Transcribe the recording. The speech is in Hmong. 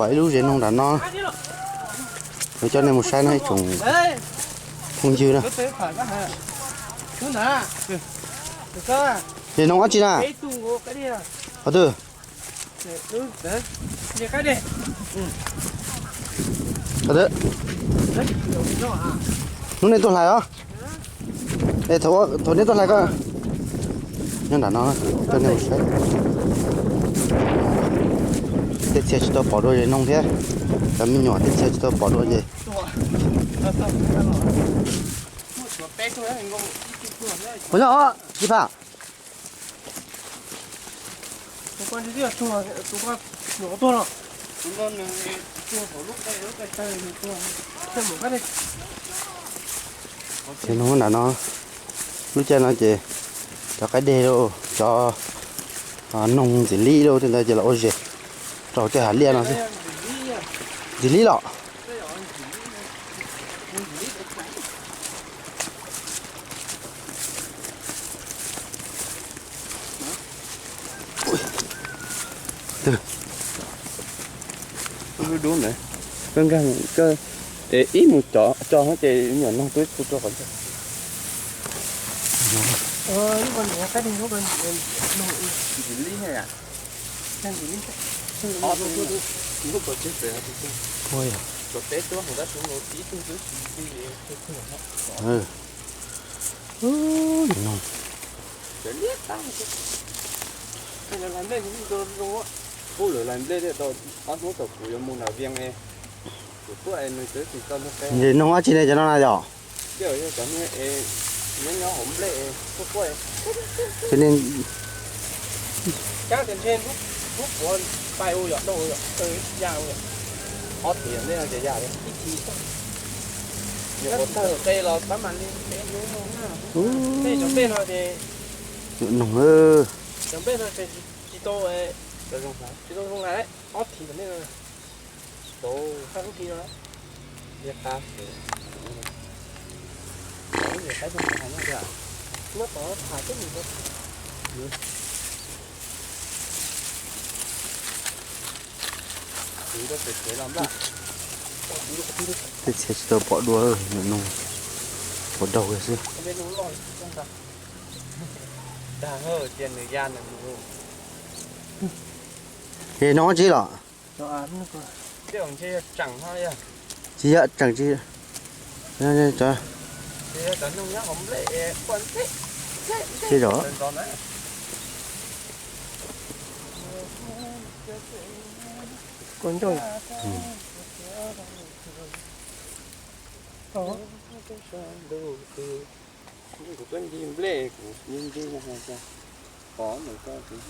Pom ib lub zes noog nram no, yuav coj nej mus saib no ib tsoom phooj ywg na. Zes noog dab tsi na? Qhov twg? Qhov twg? Hnub nej tuaj hlais os. Es thaum nej tuaj hlais koj nyob nram no, coj nej mus saib. Tej txhia tsis tau pom dua zes noog thiab, cov me nyuam tej txhia tsis tau pom dua ces. Puas yog os, Tsis Pham? Ces noog nram no, lub caij no ces cov qaib deg lauj, cov noog ntxim lib lauj, tej ntawd ces los ua zes rau tej hav liaj no xwb. Ntxim lib los. Dub dub ntawd, koj nkag, koj ib mus cov cov ces nyuam noog twb tu rau qhov ncauj. Ntxim lib. Ua yog. Kuv lawv lais nplej thiaj tau ob hnub thaum kuv yuav mus nram Vias es kuv tuaj es nws txawv tsis tau nplej qe. Ces noog dab tsi ne cov no na yom? Cov no es nyob nyob hauv nplej es quaj quaj. Ces nej cab tias ntshe hnub puav pais ua yom, dau yom, ya ua yom. Ob txhis nplej no ces ya li ib txhis. Yog puas tawg qe los tab mam li. Tej cov nplej no ces noog, cov nplej no ces tsis tau, tsis tau zoo hlais, ob txhis cov nplej no. Tau, tau lub hli no. Li qab xwb. Tau lub hli qaib tuaj mus hais nyob tiag. Muab tov tham tib mus. Tej txhia tsis tau pom dua, nws noog puas daug xwb. Dag tias nws ya nws mus. Ces noog dab tsi los? Tsis yog tseem tsis, tsis zom. Kuv tuaj ncig nplej, kuv ncig ncig pov ntawm ko kuv